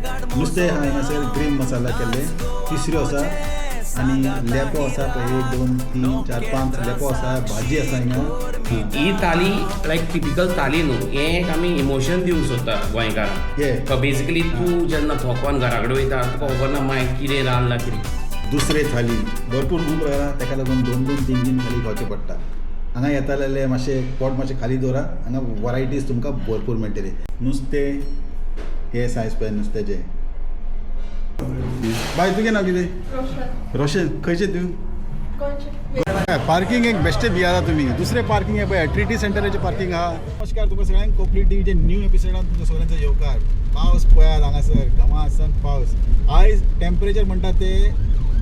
नुस्तें आहा हांगासर ग्रीन मसाला केल्ले, तिसऱ्यो आसा आनी लेपो आसा पळय, 1 2 3 4 5 लेपो आसा, भाजी आसा हिंगा. ही थाली लायक टिपिकल थाली न्हू, हें एक आमी इमोशन दिवंक सोदता गोंयकारांक. बेसिकली तूं जेन्ना थकवान घरा कडेन वयता तुका खबर ना मागीर कितें रांदलां कितें. दुसरे थाली भरपूर खूब आहा, ताका लागून 2 2 3 3 थाली खावचें पडटा. हांगा येता जाल्यार मातशें पोट मातशें खाली दवरा, हांगा वरायटीज तुमकां भरपूर मेळटले. नुस्तें हे सायज पळय नुस्त्याचें. बाय तुगें नांव कितें? रोशन. खंयचें तूं? पार्किंग एक बेश्टें भियाता तुमी. दुसरें पार्किंग हे पळय ट्रिटी सेंटराचें पार्किंग आहा. नमस्कार तुमकां सगळ्यांक, कोंकणी टीव्हीचे न्यू एपिसोडान तुमकां सगळ्यांचो येवकार. पावस पळयात हांगासर घमासान पावस. आयज टेम्परेचर म्हणटा ते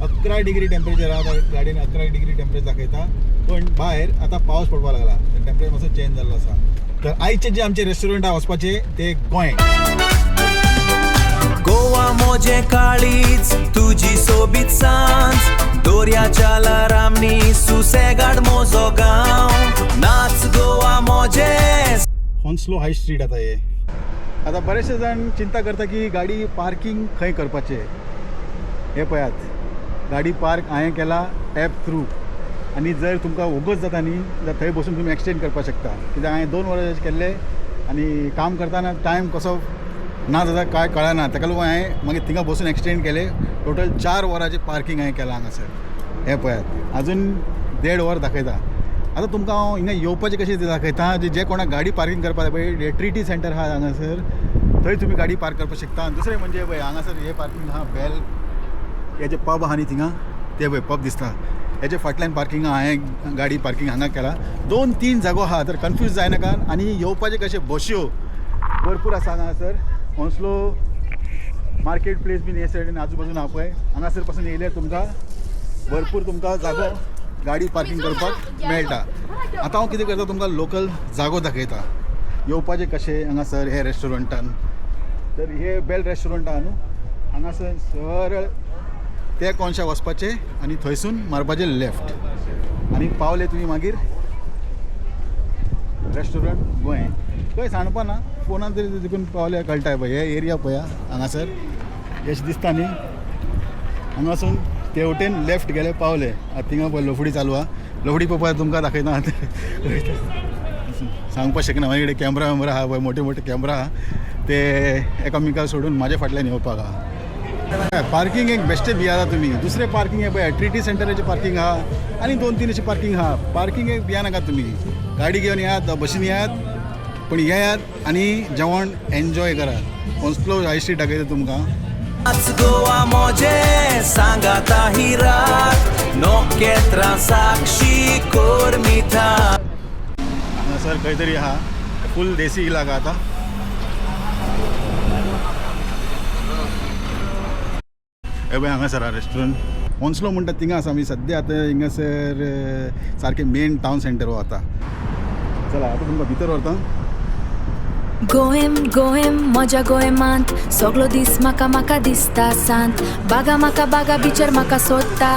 11 डिग्री टेम्परेचर आहा, गाडयेन 11 डिग्री टेम्परेचर दाखयता, पण भायर आतां पावस पडपाक लागला, टेम्परेचर मातसो चेंज जाल्लो आसा. तर आयचे जे आमचे रेस्टॉरंट आहा वचपाचे ते गोंय. गोवा मोजे काळीज तुजी सोबीत सांज, दोर्याच्या लारामनी सुसेगाड मोजो गांव, नाच गोवा मोजे. हॉन्सलो हाय स्ट्रीट आतां हे. आतां बरेचशे जाण चिंता करता की गाडी पार्किंग खंय करपाचें. हे पळयात गाडी पार्क हांवें केला ॲप थ्रू, आनी जर तुमकां वोगोत जाता न्ही जाल्यार थंय बसून तुमी एक्सचेंज करपाक शकता. कित्याक हांवें 2 वरां केल्लें आनी काम करतना टायम कसो ना जाता काय कळना, ताका लागून हांवें मागीर थिंगा बसून एक्सटेंड केलें. टोटल 4 वरांचें पार्किंग हांवें केलां हांगासर. हें पळयात अजून 1.5 वर दाखयता. आतां तुमकां हांव हिंगा येवपाचें कशें तें दाखयता. जे कोणाक गाडी पार्किंग करपाक जाय पळय ट्रिटी सेंटर आहा हांगासर, थंय तुमी गाडी पार्क करपाक शकता. आनी दुसरें म्हणजे पळय हांगासर हें पार्किंग आहा बेल, हे जे पब आहा न्ही थिंगा, ते पळय पब दिसता, हेजे फाटल्यान पार्किंग आहा. हांवें गाडी पार्किंग हांगा केला. 2-3 जागो आहा, तर कन्फ्यूज जायनाका. आनी येवपाचें कशें बश्यो भरपूर आसा हांगासर. हॉन्सलो मार्केट प्लेस बीन हे सायडीन आजूबाजून आहा पळय, हांगासर पासून येयल्यार तुमकां भरपूर तुमकां जागो गाडी पार्किंग करपाक मेळटा. आतां हांव कितें करता, तुमकां लोकल जागो दाखयता येवपाचें कशें हांगासर हे रेस्टॉरंटान. तर हे बेल रेस्टॉरंट आहा न्हू, हांगासर सरळ ते कोनशा वचपाचें आनी थंयसून मारपाचें लेफ्ट, आनी पावले तुमी मागीर रेस्टॉरंट गोंय. खंय सांडपा ना, फोनान तरी देखून पावले कळटा. पळय हे एरिया पळया हांगासर अशें दिसता न्ही, हांगासून ते वटेन लेफ्ट गेले पावले. आतां थिंगा पळय लोफडी चालू आहा, लोफडी पळोवपाक तुमकां दाखयता. सांगपाक शकना, म्हाजे कडेन कॅमरा वॅमरा आहा पळय, मोठे मोठे कॅमरा आहा, ते एकामेका सोडून म्हाजे फाटल्यान येवपाक आहा. पार्किंग एक बेश्टें भियाता तुमी. दुसरें पार्किंग हे पळय ट्रिटी सेंटराचें पार्किंग आहा आनी 2-3 अशें पार्किंग आहा. पार्किंग एक भियानाका तुमी, गाडी घेवन येयात, बशीन येयात, पण येयात आनी जेवण एन्जॉय करात. हॉन्सलो हाय स्ट्रीट दाखयता तुमकां. नाच गोवा मोजे सांगाता ही रात, नखेत्रां साक्षी कोर मिठा. हांगासर खंय तरी आहा फूल देसी इलाका. आतां हे पळय हांगासर आहा रेस्टॉरंट हॉन्सलो म्हणटा थिंगा आसा आमी सद्या. आतां हिंगासर सारकें मेन टावन सेंटर हो आतां. चला आतां तुमकां भितर व्हरता. गोएम गोएम म्हज्या गोएमांत सगलो दीस म्हाका म्हाका दिसता सांत, बागा म्हाका बागा बिचर म्हाका सोदता,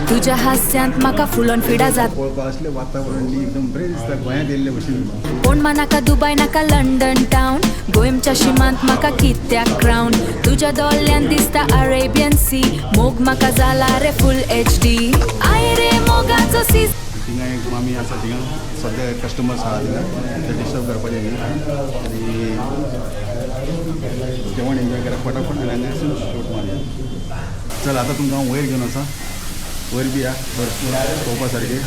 तुज्या हास्यांत म्हाका फुलोन फिडा जाता. पळोवपाक असलें वातावरण न्ही एकदम बरें दिसता गोंयांत येयल्ले भशेन. कोण नाका दुबय नाका लंडन टावन, गोएमच्या शिमांत म्हाका कित्याक क्रावन, तुज्या दोळ्यांत दिसता अरेबियन सी, मोग म्हाका जाला रे फूल एच डी, I रे मोगाचो सी. थिंगा एक मामी आसा, थिंगा सद्या कस्टमर्स आहा थिंगा, ते डिस्टर्ब करपाचें न्ही. आनी जेवण एन्जॉय करा फटाफट आनी हांगासून शूट मारया. चल आतां तुमकां हांव वयर घेवन आसा, वयर बी आहा भरपूर पळोवपा सारकें.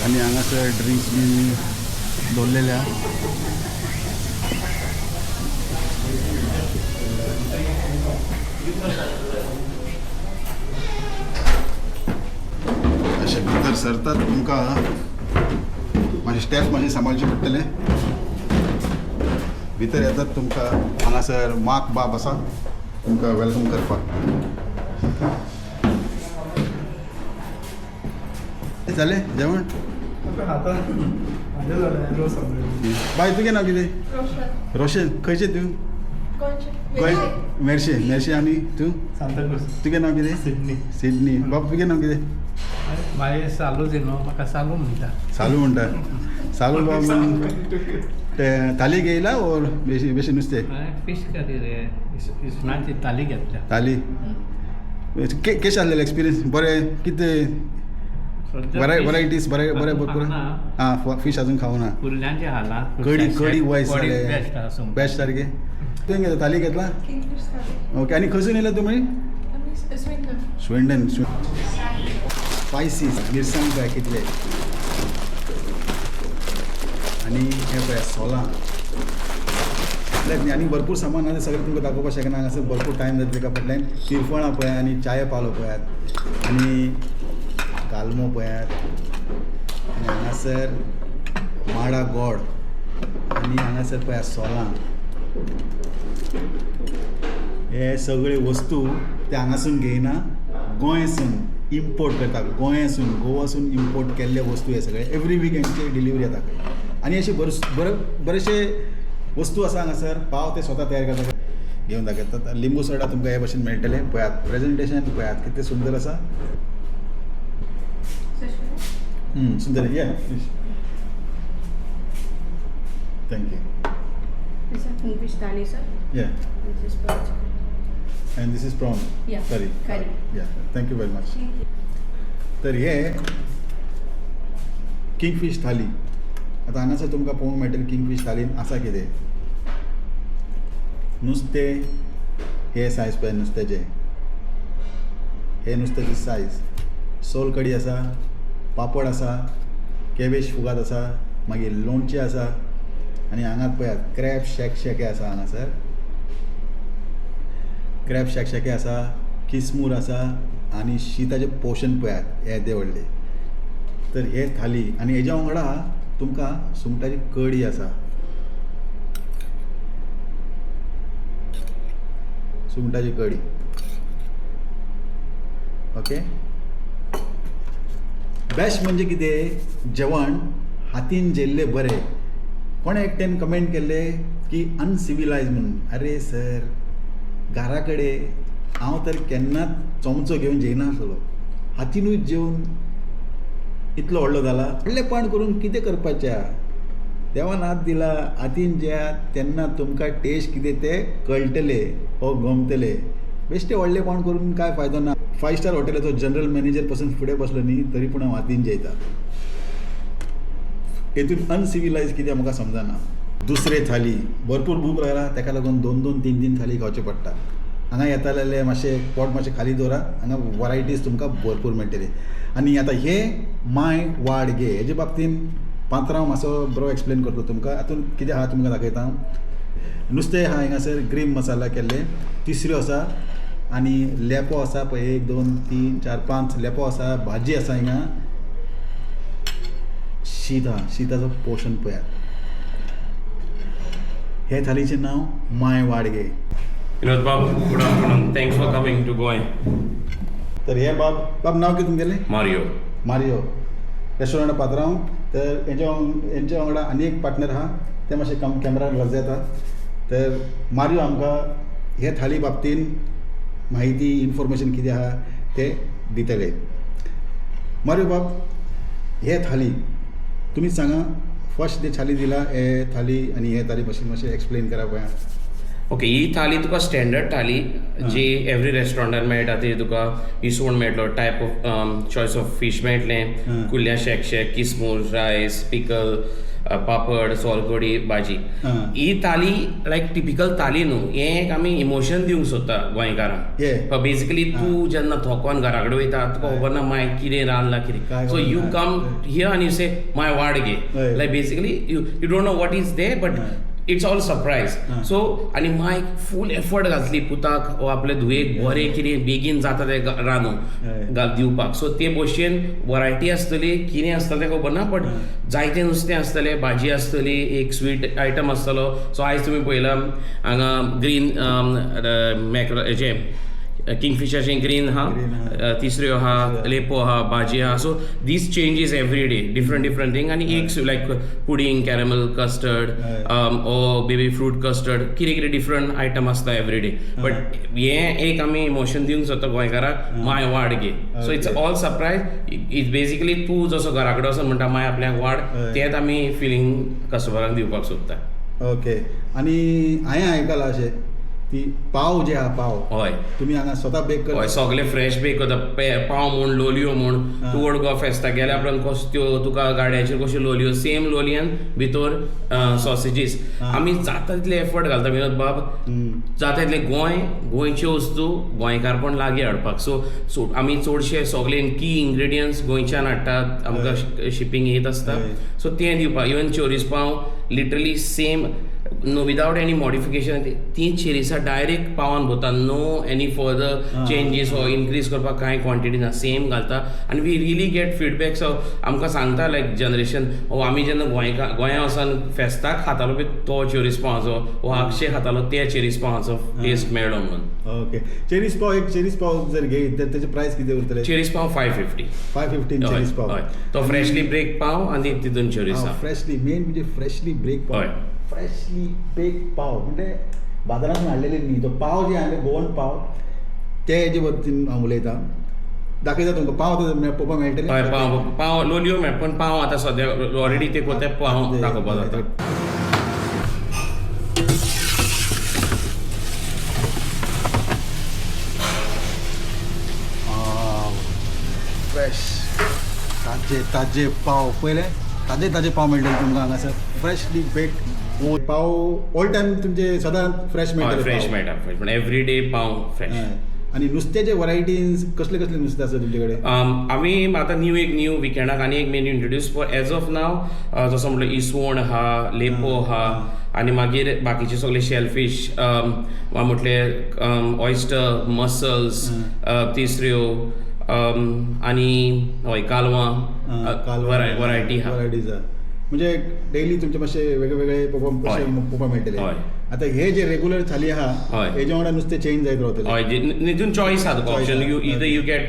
आनी हांगासर ड्रिंक्स बीन दवरलेले आहा. अशें भितर सरतात तुमकां मातशे स्टेप्स मातशे सांबाळचे पडटले. भितर येतात तुमकां हांगासर माक बाब आसा तुमकां welcome करपाक. जालें जेवण? बाय तुगें नांव कितें? रोशन. खंयचें तूं? गोंय मेर्शे. मेर्शे. आनी तूं? तुगें नांव कितें? सिडनी. सिडनी. बाब तुगें नांव कितें? मागीर सालू न्हू, म्हाका सालू म्हणटा. सालू म्हणटा. सालू बाब ते थाली घेयला ओर बेशी बेशी नुस्तें? फिश करी रे, इसवणाची थाली घेतल्या. थाली केशें आसलेलें एक्सपिरियन्स? बरें कितें? सद्या वरायटीज बरे बरे अजून भरपूर. खावना. आं, फीश अजून खावना. कुल्ल्यांचे हाला. कडी कडी वायस. कडी बेस्ट आसा. बेस्ट सारकें. तुवें घेतला थाली घेतला? Kingfish thali. Okay, आनी खंयसून येयला तुमी? आमी स्विंडन. स्विंडन. स्पायसी मिरसांग पळय कितले आनी हें पळय सोलां इतलेंच न्ही, आनी भरपूर सामान आहा तें सगळें तुमकां दाखोवपाक शकना. हांगासर भरपूर टायम जाता तेका फाटल्यान. तिरफळां पळयात आनी चाये पालो पळयात आनी गालमो पळयात आनी हांगासर माडा गोड आनी हांगासर पळयात सोलां. हे सगळे वस्तू ते हांगासून घेयना, गोंयसून इम्पोर्ट करता. गोंयासून, गोवासून इम्पोर्ट केल्ले वस्तू हे सगळे. एवरी वीक हेंचे डिलिवरी येता आनी अशे बरेचशे वस्तू आसा हांगासर. पाव ते स्वता तयार करता. घेवन दाखयतात. लिंबू सोडा तुमकां हे भशेन मेळटले. पळयात प्रेजेंटेशन पळयात कितलें सुंदर आसा. सुंदर. या please, thank you. This is kingfish thali, sir. Yeah. This is prawn chicken. And this is prawn Yeah. Curry. Curry. Yeah, thank you very much. Thank you. तर हे किंगफीश थाली आतां हांगासर तुमकां पळोवंक मेळटलें. किंगफीश थालीन आसा कितें? नुस्तें हे सायज पळय नुस्त्याचें, हे नुस्त्याची सायज. सोल कडी आसा, पापड आसा, कॅबेज फुगात आसा, मागीर लोणचें आसा आनी हांगात पळयात क्रॅब शॅक शॅके आसा. हांगासर क्रॅब शॅक शॅके आसा, किसमूर आसा आनी शिताचें पोर्शन पळयात येदें व्हडलें. तर हे थाली आनी हेज्या वांगडा तुमकां सुंगटाची कडी आसा. सुंगटाची कडी, ओके. बेस्ट म्हणजे कितें, जेवण हातीन जेल्लें बरें. कोणें एकट्यान कमेंट केल्लें की अनसिविलायज म्हणून. अरे सर, घरा कडेन हांव तर केन्नाच चमचो घेवन जेयनासलो, हातीनूच जेवन इतलो व्हडलो जाला. व्हडलेपण करून कितें करपाचें? देवान हात दिला, हातीन जेयात, तेन्ना तुमकां टेस्ट कितें तें कळटलें वो गमतलें. बेश्टें व्हडलेपण करून कांय फायदो ना. फायव स्टार हॉटेलाचो जनरल मॅनेजर पसून फुडें बसलो न्ही, तरी पूण हांव हातीन जेयता. हेतून अनसिविलायज कितें म्हाका समजना. दुसरे थाली, भरपूर भूक लागला, ताका लागून दोन दोन तीन तीन थाली खावचे पडटा. हांगा येता जाल्यार मातशें पोट मातशें खाली दवरा. हांगा वरायटीज तुमकां भरपूर मेळटली. आनी आतां हे माय वाड गे हेजे बाबतीन पात्रांव मातसो बरो एक्सप्लेन करतलो तुमकां. हातून कितें आहा तुमकां दाखयता हांव. नुस्तें आहा हिंगासर ग्रीन मसाला केल्ले, तिसऱ्यो आसा आनी लेपो आसा पळय, 1 2 3 4 5 लेपो आसा, भाजी आसा हिंगा, शीत आहा. शिताचो पोर्शन पळयात. हे थालीचें नांव माय वाडगे. विनोद Bob, good afternoon. Thanks for coming to Goa. तर हे बाब, बाब नांव कितें तुमगेलें? मारियो. मारियो, रेस्टॉरंट पात्रांव. तर हेंच्या वांगडा आनी एक पार्टनर आहा, ते मातशे कम कॅमेरार लजेता. तर मारियो आमकां हे थाली बाबतीन म्हायती, इन्फॉर्मेशन कितें आहा तें दितले. मारियो बाब, हे थाली तुमी सांगा, फर्स्ट जे थाली दिला हे थाली आनी हे थाली मातशें मातशें एक्सप्लेन करा पळया. ओके, ही थाली तुका स्टँडर्ड थाली जी एवरी रेस्टॉरंटान मेळटा ती. तुका इसवण मेळटलो, type of choice of fish मेळटलें, कुल्ल्या शेक शेक, किसमूर, रायस, पिकल, पापड, सोलकडी, भाजी. ही थाली लायक टिपिकल थाली न्हू, हें एक आमी इमोशन दिवंक सोदता गोंयकारांक. बेसिकली तूं जेन्ना थकोन घरा कडेन वयता, तुका खबर ना माय कितें रांदलां काय कितें. सो खबर you ना. कम here आनी you से माय वाड गे. Like basically you don't know what is there, but it's all surprise. So आनी माय फूल एफर्ट घातली पुताक वो आपले धुवेक बरें कितें बेगीन जाता तें रांदूंक घाल दिवपाक. सो ते भशेन वरायटी आसतली, कितें आसतलें तें खबर ना, बट जायतें नुस्तें आसतलें, भाजी आसतली, एक स्वीट आयटम आसतलो. सो आयज तुमी पळयलां हांगा ग्रीन मॅक्रो हेजें किंगफिशराचें ग्रीन आहा, Green आहा. तिसऱ्यो आहा, लेपो आहा, भाजी आहा. So these changes every day, different different thing. आनी एक लायक पुडींग, कॅरमल कस्टर्ड हय. ओ बेबी फ्रूट कस्टर्ड, कितें कितें डिफरंट आयटम आसता एवरी डे. बट हें एक आमी इमोशन दिवंक सोदता गोंयकाराक, माय वाड गे. So it's all surprise. It's basically तूं जसो घरा कडेन वचोन म्हणटा माय आपल्याक वाड, हय. तेंच आमी फिलींग कस्टमरांक दिवपाक सोदता. ओके, आनी हांवें आयकलां अशें की पाव जे आहा पाव, हय. तुमी हांगा स्वता बेक हय. करता. सगळे फ्रेश बेक करता. पाव म्हूण, लोलयो म्हूण, तूं ओल्ड गोवा फेस्ताक गेल्या उपरांत कशो त्यो तुका गाड्याचेर कश्यो लोलयो, सेम लोलयान भितर सॉसेजीस. आमी जाता तितले एफर्ट घालता विनोद बाब, जाता तितले गोंय, गोंयच्यो वस्तू, गोंयकारपण लागीं हाडपाक. सो सो आमी चडशे सगळे की इंग्रेडियंट्स गोंयच्यान हाडटात, आमकां शिपींग येत आसता. सो तें दिवपाक इवन चोरीस पाव literally same, no, without any modification. ती चेरीसा डायरेक्ट पावान भरता, no any further changes or increase करपाक कांय क्वॉन्टिटी ना, सेम घालता. आनी we really get feedback. So आमकां सांगता लायक जनरेशन, ओ आमी जेन्ना गोंयका गोंया वचोन फेस्ताक खातालो पळय तो चेरीस पावाचो, वो आगशे खातालो ते चेरीस पावाचो टेस्ट मेळ्ळो म्हणून. ओके, चेरीस पाव, एक चेरीस पाव जर घेयत तर तेचे प्रायस कितें उरतले? चेरीस पाव 550. 515 चेरीस पाव. हय, तो फ्रेशली ब्रेक पाव आनी तितून चेरीस आहा. फ्रेशली, मेन म्हणजे फ्रेशली ब्रेक पाव. फ्रेशली बेक पाव म्हणजे बाजारांतून हाडलेले न्ही, तो पाव जे हाडले गोवन पाव, ते हेजे वतीन हांव उलयतां. दाखयता तुमकां पाव आतां पळोवपाक मेळटले. हय, पाव पाव लोलयो मेळ, पण पाव आतां सद्या ऑलरेडी ते कोते पाव दाखोवपाक जाता. फ्रेश ताजे ताजे पाव, पयले ताजे ताजे पाव मेळटले तुमकां हांगासर. फ्रेशली बेक पाव ऑल टायम तुमचे सदां फ्रेश मेळटले. फ्रेश पाव. मेळटा, फ्रेश, पण एवरी डे पाव फ्रेश. हय. आनी नुस्त्याचे वरायटीज कसले कसले नुस्तें आसा तुमचे कडेन? आमी आतां न्यू एक न्यू विकेंडाक आनी एक menu introduce for as of now. जसो म्हटलं इसवण आहा, लेपो आहा, आनी मागीर बाकीचे सगळे शेलफीश वा म्हटले ऑयस्टर, मसल्स, तिसऱ्यो आनी हय कालवां वरायटी आहा. वरायटीज आहा, म्हणजे डेली तुमचे मातशे वेगळे वेगळे पळोवपाक हय. कशे पळोवपाक मेळटले. हय. आतां हे जे रेगुलर थाली आहा, हेजे वांगडा नुस्तें चेंज जायत रावतलें. हय, हितून चॉयस आहा तुका. Choice option आहा. You either you get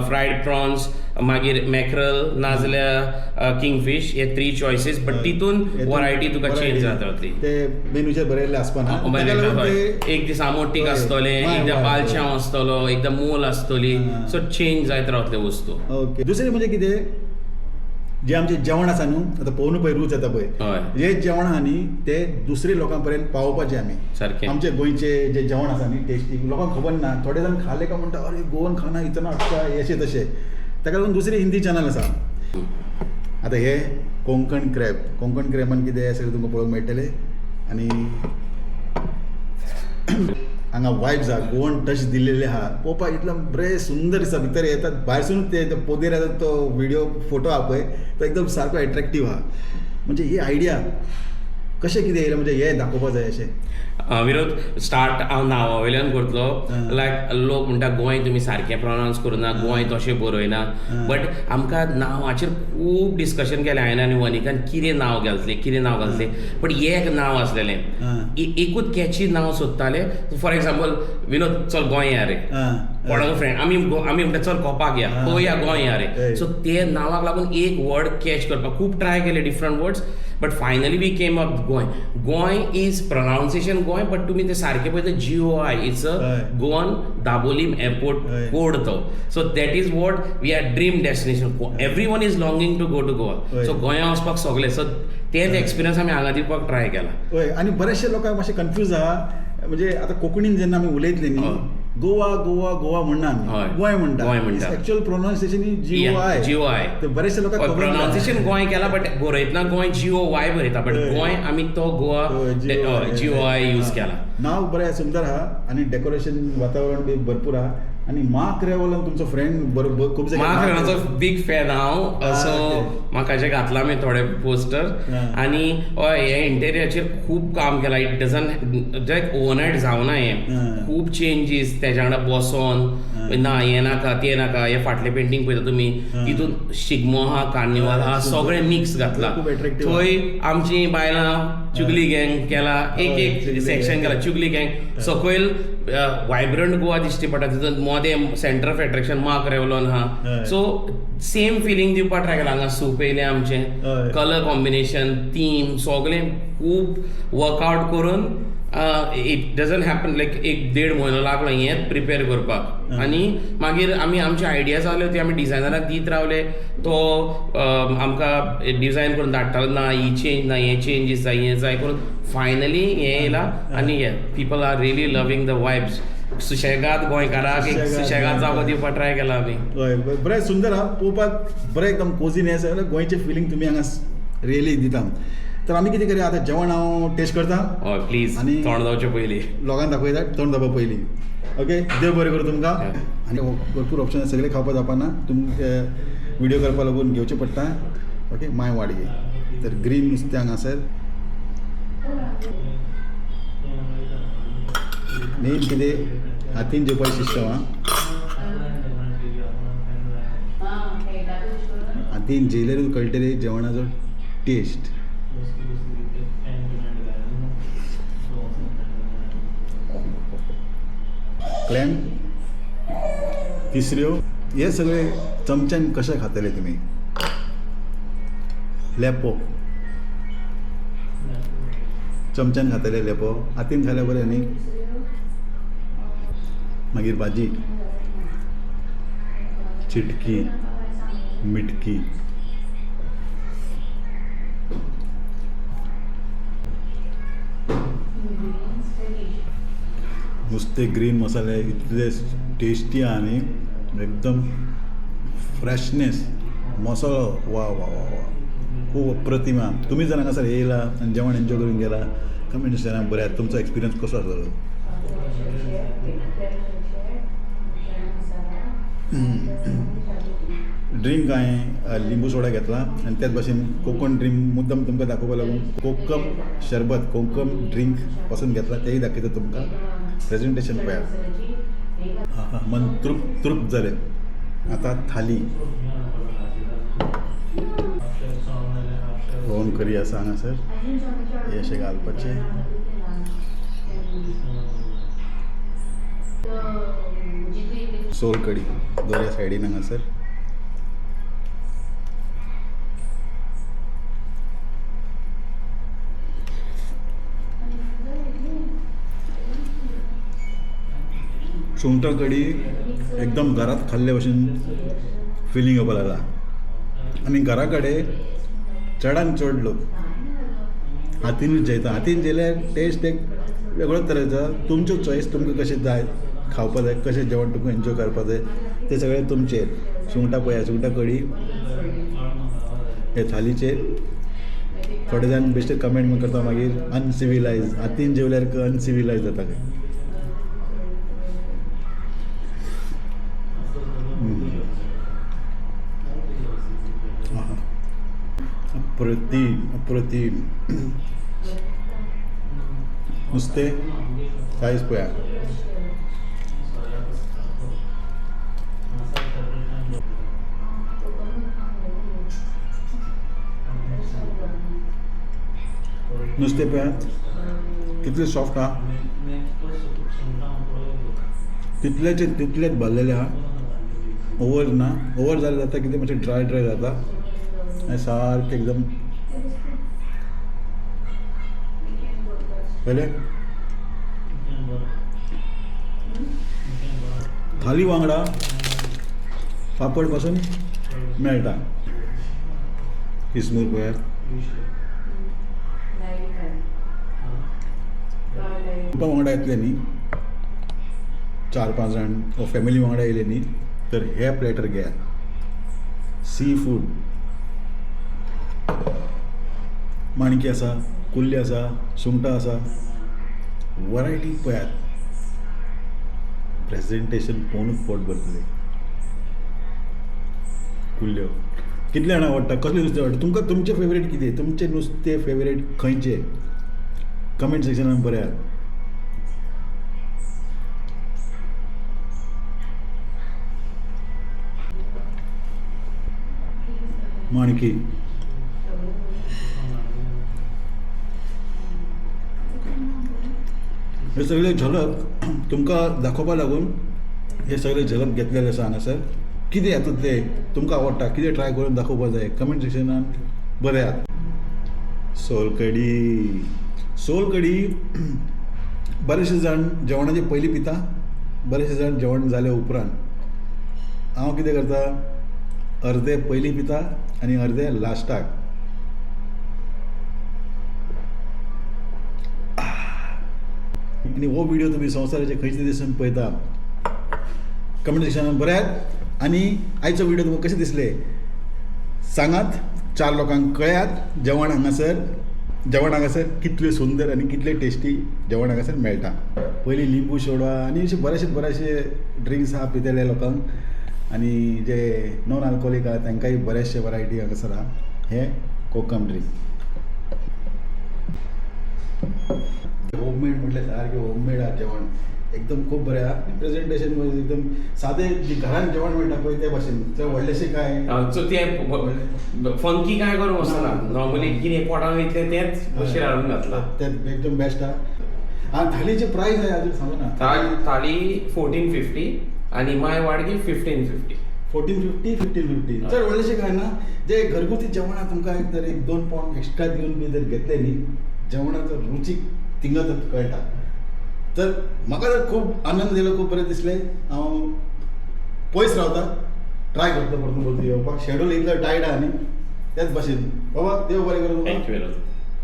fried prawns, मागीर मॅक्रल, नाजाल्यार किंगफीश, हे थ्री चॉयसीस. बट तितून वरायटी तुका चेंज जात रावतली. ते मेनूचेर बरयल्ले आसपाना, ताका लागून ते एक दीस आमोटीक आसतलें, एकदां बालचांव आसतलो, एकदां मोल आसतली. सो चेंज जायत रावतले वस्तू. ओके, दुसरें म्हणजे कितें, जे आमचें जेवण आसा न्हू, आतां पळोवन पळय रूच येता पळय, जे जेवण आहा न्ही ते दुसरे लोकां पर्यंत पावोवपाचें आमी. आमचे गोंयचे जे जेवण आसा न्ही टेस्टी, लोकांक खबर ना. थोडे जाण खाले काय म्हणटा, अरे गोवन खाना इतना अच्छा, अशें तशें. ताका लागून दुसरी हिंदी चॅनल आसा. आतां हे कोंकण क्रॅब, कोंकण क्रॅबान कितें सगळें तुमकां पळोवंक मेळटलें. आनी हांगा वायब्स आहा, गोवन टच दिल्लेले आहा. पळोवपाक इतलो बरें सुंदर दिसता. भितर येतात भायरसून ते पोदेर येतात, तो व्हिडिओ फोटो आहा पळय, तो एकदम सारको एट्रेक्टीव आहा. म्हणजे ही आयडिया कशें कितें येयलें, म्हणजे हें दाखोवपा जाय अशें? विनोद, स्टार्ट हांव नांवा वयल्यान करतलो. लायक लोक म्हणटा गोंय तुमी सारकें प्रोनावन्स करुना, गोंय तशें बरयना. बट आमकां नांवाचेर खूब डिस्कशन केलें हांवें आनी वनिकान, कितें नांव घालतलें, कितें नांव घालतलें. बट एक नांव आसलेलें, एकूच कॅची नांव सोदताले. फॉर एग्जाम्पल विनोद, चल गोंय या रे, कोणाक फ्रेंड आमी आमी म्हणटा चल कोपाक या, पळोवया गोंय या रे. सो ते नांवाक लागून एक वर्ड कॅच करपाक खूब ट्राय केले, different words, but finally we came up Goa. Goa is pronunciation Goa, but तुमी ते सारकें पळयता GOI, it's a Goan Dabolim airport code तो. So that is what we are dream destination, everyone is longing to go to Goa. So गोंया वचपाक सगळे, so तेच experience आमी हांगा दिवपाक ट्राय केला. हय, आनी बरेचशे लोकांक मातशे कन्फ्यूज आहा. म्हणजे आतां कोंकणीन जेन्ना आमी उलयतले न्ही, गोवा गोवा गोवा म्हणना आमी, गोंय म्हणटा. गोंय म्हणटा. Actual pronunciation GOI. GOI. ते बरेचशे लोकांक खबर ना. प्रोनाउन्सिएशन गोंय केला, बट बरयतना गोंय GOY बरयता, बट गोंय आमी तो गोवा GOI use केला. नाव बरें सुंदर आहा आनी डेकोरेशन वातावरण बी भरपूर आहा. आनी मार्क रेवोलान तुमचो फ्रेंड बरोबर खूब जाग्यार मार्क रेवोलाचो बीग फॅन हांव. सो म्हाका जे घातला आमी थोडे पोस्टर. आनी हय, हे इंटेरियराचेर खूब काम केलां. It doesn't like overnight जावना हें. खूब चेंजीस तेज्या वांगडा बसोन, ना हें नाका तें नाका. हे फाटलें पेंटींग पळयता तुमी, तितून शिगमो आहा, कार्निवाल आहा, सगळें मिक्स घातलां. खूब attractive. थंय आमची बायलां चुगली गँग केला, एक एक चुगली सेक्शन गँग. केला चुगली गँग. सकयल वायब्रंट गोवा दिश्टी पडटा, तितून मोदें सेंटर ऑफ एट्रेक्शन मार्क रेवलोन आहा. सो सेम फिलींग दिवपाक ट्राय केला. हांगा सूप येयलें आमचें, कलर कॉम्बिनेशन, थीम सगळें खूब वर्कआउट करून. It doesn't happen लायक 1-1.5 म्हयनो लागलो हेंच प्रिपेर करपाक. आनी मागीर आमी आमचे आयडियाज आहल्यो ती आमी डिजायनराक दीत रावले. तो आमकां डिजायन करून धाडटालो, ना ही चेंज ना, हें चेंजीस जाय, हें जाय करून फायनली हें येयलां. आनी हे people are really loving the vibes. सुशेगाद गोंयकाराक एक सुशेगाद. सुशेगाद जागो दिवपाक ट्राय केला आमी. हय, बरें सुंदर आहा पळोवपाक, बरें एकदम कोझीनेस. गोंयचें फिलींग तुमी हांगा रियली दिता. तर आमी कितें करया आतां, जेवण हांव टेस्ट करता. हय प्लीज. आनी तोंड जावचें पयलीं. लोकांक दाखयता तोंड जावपा पयलीं. ओके, देव बरें करूं तुमकां. आनी भरपूर ऑप्शन, सगळे खावपाक जावपा ना, तुमकां व्हिडियो करपा लागून घेवचें पडटा. ओके, माय वाडये तर ग्रीन नुस्तें हांगासर मेन कितें हातीन जेवपाचें सिस्टम आहा. हातीन जेयल्यारूच कळटलें जेवणाचो टेस्ट. क्लॅम, तिसऱ्यो, हे सगळे चमच्यान कशे खातले तुमी? लेपो चमच्यान खातले? लेपो हातीन खाल्यार बरें न्ही. मागीर भाजी, चिटकी मिटकी, नुस्तें ग्रीन मसाले इतले टेस्टी आहा न्ही, एकदम फ्रेशनेस मसालो. वा वा वा वा, खूब अप्रतिम आहा. तुमी जर हांगासर येयला आनी जेवण एन्जॉय करून गेला, कमेंट सेक्शनान बरयात तुमचो एक्सपिरियन्स कसो आसलेलो. ड्रिंक हांवें लिंबू सोडा घेतला आनी त्याच भाशेन कोकण ड्रिंक मुद्दम तुमकां दाखोवपा लागून कोकम शरबत, कोकम ड्रिंक पासून घेतला, तेय दाखयता तुमकां. प्रेजेंटेशन पळयात. आहा, मन तृप्त तृप्त जालें. आतां थाली, प्रोन करी आसा हांगासर, हे अशें घालपाचें. सोल कडी दोऱ्या सायडीन हांगासर. सुंगटां कडी एकदम घरात खाल्ले भशेन फिलींग येवपा लागला. आनी घरा कडेन चडान चड लोक हातीनूच जेयता. हातीन जेयल्यार टेस्ट एक वेगळोच तरेचो. तुमच्यो चॉयस, तुमकां कशें जाय खावपा जाय, कशें जेवण तुमकां एन्जॉय करपा जाय तें सगळें तुमचेर. सुंगटां पळया, सुंगटां कडी हे थालीचेर. थोडे जाण बेश्टे कमेंट करता मागीर अनसिविलायज, हातीन जेवल्यार अनसिविलायज जाता खंय. आहा, अप्रतिम अप्रतिम. नुस्तें सायज पळया. नुस्तें पळयात कितलें सॉफ्ट आहा, तितल्याचे तितलेच भरलेलें आहा, ओवर ना. ओवर जाल्यार जाता कितें, मातशें ड्राय ड्राय जाता. आनी सारकें एकदम पयलें थाली वांगडा पापड पासून मेळटा. किसमूर पळयात. कुटुंबा वांगडा येतले न्ही, 4-5 जाण वो फॅमिली वांगडा येयले न्ही, तर हे प्लेटर घेयात. सी फूड, माणकी आसा, कुल्ली आसा, सुंगटां आसा, वरायटी पळयात. प्रेझेंटेशन पळोवनूच पोट भरतलें. कुल्ल्यो कितले जाणां आवडटा, कसलें नुस्तें आवडटा तुमकां, तुमचें फेवरेट कितें, तुमचें नुस्तें फेवरेट खंयचें, कमेंट सेक्शनान बरयात. माणकी हे सगळे झलक तुमकां दाखोवपा लागून हे सगळे झलक घेतलेले आसा हांगासर. कितें हातूंतलें तुमकां आवडटा, कितें ट्राय करून दाखोवपा जाय, कमेंट सेक्शनान बरयात. सोलकडी, सोलकडी बरेचशे जाण जेवणाचे पयलीं पिता, बरेचशे जाण जेवण जाले उपरांत. हांव कितें करता, अर्दे पयलीं पिता आनी अर्दे लास्टाक. आनी हो व्हिडिओ तुमी संवसाराचे खंयचे दिसून पळयता, कमेंट सेक्शनान बरयात. आनी आयचो व्हिडिओ तुमकां कशें दिसले सांगात, 4 लोकांक कळयात जेवण हांगासर, जेवण हांगासर कितलें सुंदर आनी कितलें टेस्टी जेवण हांगासर मेळटा. पयलीं लिंबू सोडा आनी अशे बरेचशे बरेचशे ड्रिंक्स आहा पितले लोकांक, आनी जे नॉन आल्कोहोलीक आहा तांकांय बरेचशे वरायटी हांगासर आहा. हे कोकम ड्रिंक होममेड म्हटल्यार सारकें होममेड आहा जेवण, एकदम खूब बरें आहा. प्रेझेंटेशन एकदम सादें जे घरान जेवण मेळटा पळय ते भाशेन, चड व्हडलेशें काय सो तें फंकी काय करूंक वचना, नॉर्मली कितें पोटान वयतलें तेंच बशीर हाडून घातलां. तें एकदम बेस्ट आहा. आनी थालीचे प्रायस आहे अजून सांगू ना. थाली 1450 आनी माय वाडगी 1550. 1450 1550 चड व्हडलेशें काय ना, जे घरगुती जेवण आहा तुमकां एक जर 1-2 पावंड एक्स्ट्रा दिवन बी जर घेतले न्ही, जेवणाचो रुचीक थिंगा तर कळटा. तर म्हाका तर खूब आनंद दिलो, खूब बरें दिसलें. हांव पयस रावता, ट्राय करता परतून परतून येवपाक. शेड्यूल इतलो टायट आहा न्ही, त्याच भाशेन बाबा देव बरें करूं तुमकां. Thank you Vinod.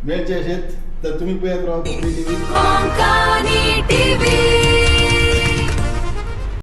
मेळचें अशेंच. तर तुमी पळयत राव कोंकणी टीव्ही. Konkani TV.